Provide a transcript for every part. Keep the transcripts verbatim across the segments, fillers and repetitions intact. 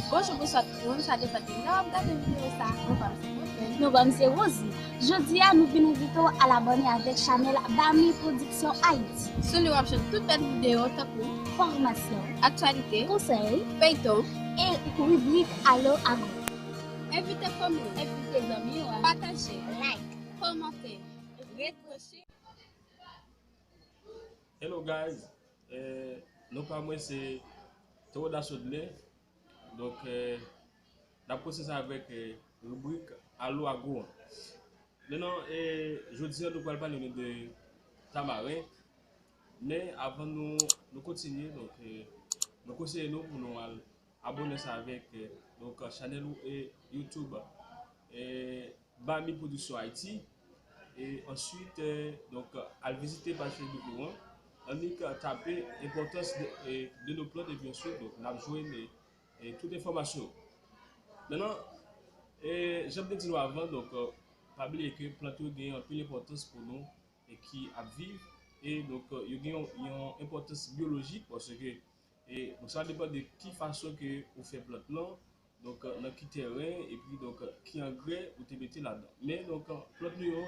Bonjou, bonswa tout moun, sa depann de lè w ap gade videyo sa. Mwen pa m se Rosie. Nou pa m se Rosie. Jodi a, nou vin envite w al abòne avèk chanèl Bami Production Haïti. Sou li w ap jwenn tout bèl videyo tankou fòmasyon, aktyalite, konsèy, feyton, e ribrik Alo Agro. Envite fanmi w, envite zanmi w, pataje, like, kòmante, retweet. Hello guys, eh, non pa mwen se Theodas Audley. Donk, eh, n ap kontinye avèk eh, ribrik Alo Agro an. Menan, eh, jodi a nou pral pale nou de tamaren. Men avan nou, nou kontinye, donk, eh, mwen konseye nou pou nou al abòne sa avèk eh, donk, chanèl ou, eh, YouTube eh, Bami Production Haïti. E answit, eh, donk, al vizite paj Facebook nou an. Annik tape enpòtans de, eh, de nos plantes epi answit, donk, n ap jwenn eh, eh, tout enfòmasyon. Menan, eh, jan m te di nou avan, donk, eh, pa bliye ke plant yo gen anpil enpòtans pou nou e ki ap viv. E donk, eh, yo gen yon, yon enpòtans byolojik paske, eh, donk, sa va depann de ki fason ke ou fè plant lan, donk, eh, nan ki tèren, epi donk, eh, ki angrè ou te mete ladan. Men donk, eh, plant nou yo,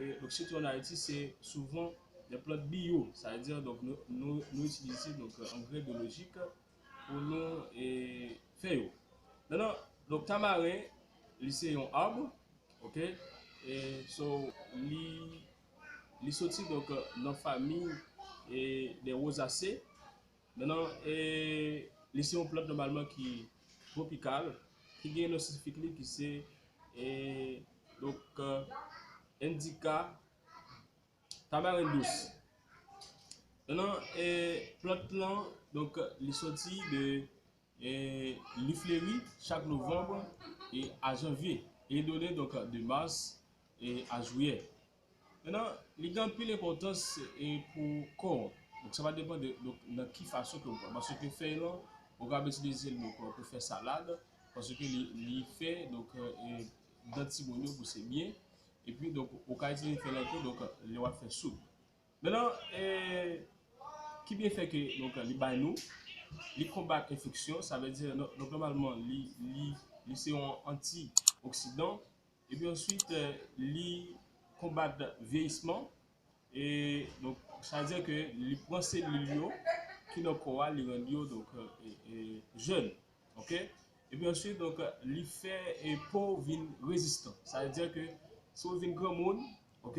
eh, donk, sitou an Ayiti, se souvan de plant biyo, sa vle di, donk, nou, nou, nou itilize, donk, eh, angrè byolojik pou nou eh, fè yo. Menan, donk, tamaren, li se yon arbre, ok? E, so, li, li soti, donk, nan fanmi eh, des rosacées. Menan, eh, li se yon plant nòmalman ki twopikal, ki gen non syantifik li ki se, eh, donk, eh, Indica tamarind douce. Menan, eh, plant lan, donk, li soti de, eh, li fleri chak novanm e a janvye. E li donnen, donk, de mas e a jiyè. Menan, li gen anpil enpòtans eh, pou kò an. Donk, sa va depann de donk, nan ki fason ke ou pran. Paske fèy lan, ou kapab itilize l donk, pou fè salad, paske li, li fè donk, eh, dan timoun yo pouse byen. Epi, donk, ou ka itilize fèy lan tou, donk, lè w ap fè soup. Menan, eh, ki byenfè ke donk, li bay nou? Li konbat enfeksyon, sa vle di, donk, nòmalman, li, li, li se yon antioksidan. Epi answit, eh, li konbat vyeyisman. E donk, sa vle di ke li pran selil yo ki nan kò a, li rann yo donk, eh, eh, jèn. Ok? Epi answit, donk, li fè eh, po vin rezistan. Sa vle di ke si w vin granmoun, ok,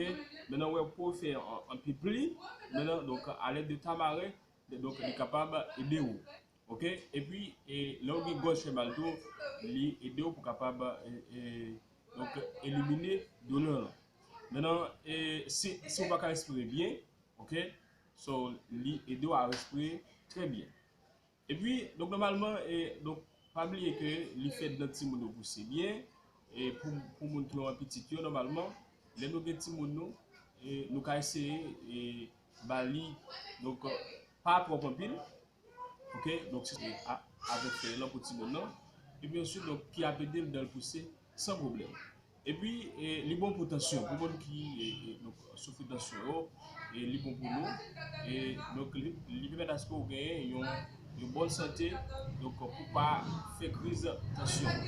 menan w wè po fè an- anpil pli, menan, donk, alèd de tamaren, donk, li kapab ede w. Ok? Epi, eh, lè w gen gòj fè mal tou, li ede w pou kapab eh, eh, donk, elimine doulè lan. Menan, eh, si, si w pa ka respire byen, ok? So, li ede w a respire trè byen. Epi, donk, nòmalman, eh, donk, pa bliye ke li fè dan timoun yo pouse byen. E pou, pou moun ki gen pitit yo, nòmalman, lè nou gen timoun nou, eh, nou ka eseye eh, ba li, donk, pa twòp anpil. Ok, donk se a- avèk fèy lan pou timoun nan. Epi answit, donk, ki ap ede l dan l pouse san pwoblèm. Epi, eh, li bon pou tansyon, pou moun ki eh, eh, donk, soufri tansyon yo, eh, li bon pou nou. E donk, li, li pèmèt aske w genyen yon, yon bòn sante, donk, pou pa fè kriz tansyon.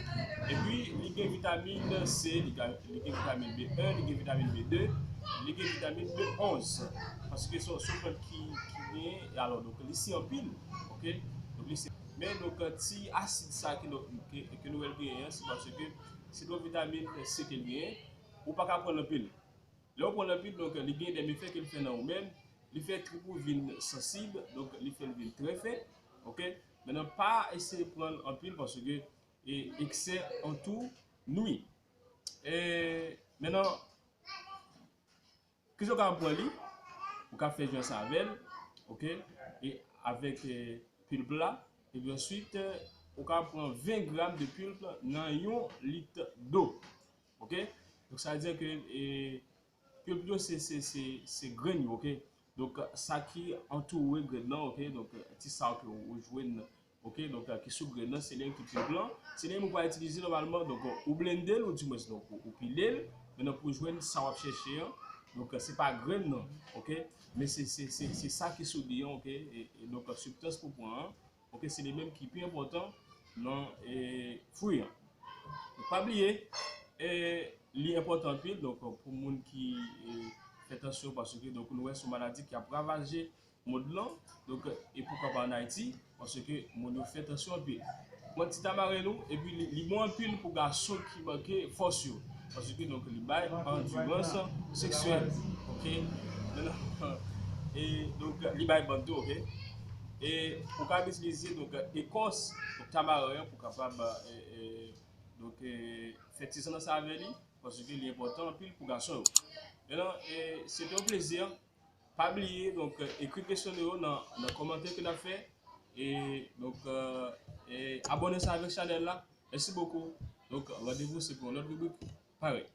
Epi, li gen vitamin C, li, ga- li gen vitamin B un, li gen vitamin B deux, li gen vitamin B onze. Paske se se yon plant ki, ki gen, e alò, donk, li si anpil, ok? Donk, li si. Men, donk, ti asid sa ke nou, ke, ke nou wè l genyen an, se paske se yon vitamin C ke l genyen, ou pa ka pran l anpil. Lè w pran l anpil, donk, li gen de byenfè ke l fè nan ou menm, li fè trip ou vin sansib, donk, li fè l vin trè fen, ok? Menan, pa eseye pran l anpil paske e, eksè an tou nwi. E, menan, kijan w ka pran li? Ou ka fè jwens avè l, ok? E avèk eh, pulp la, epi answit, eh, ou ka pran ven gram de pulp nan yon lit dlo, ok? Donk, sa vle di ke eh, pulp yo se, se, se, se grenn yo, ok? Donk, sa ki antoure grenn nan, ok? Donk, ti sa ke ou jwenn, ok? Donk, ki sou grenn nan, se li menm ki pulp lan. Se li menm ou pral itilize nòmalman, donk, ou blende l, ou dimwens, donk, ou, ou pile l. Menan pou jwenn sa w ap chèche an, donk, se pa grenn nan, ok? Men se, se, se, se sa ki sou li an, ok? E, e donk, sibstans pou pran an, ok? Se li menm ki pi enpòtan nan e, fwi an. Donk, pa bliye, e, li enpòtan anpil, donk, pou moun ki e, fè tansyon, paske donk, nou wè se yon maladi ki ap ravaje mond lan, donk, e poukwa pa ann Ayiti, paske moun yo fè tansyon anpil. Pran ti tamaren ou, epi li, li bon anpil pou gason ki manke fòs yo, paske donk, li bay andirans seksyèl, oke? Menm, e donk, li bay band tou, oke? E ou ka itilize donk, ekòs, donk, tamaren an pou kapab e, e, donk, e, fè tizann sa avè li, paske li enpòtan anpil pou gason yo. Menm, e, se te yon plezi. Pa bliye, donk, ekri kesyon nou yo nan, nan kòmantè ke n ap fè. E, donk, e, e abòne sa avèk chanèl la. Mèsi bokou. Donk, randevou se pou yon lòt ribrik. Parèy.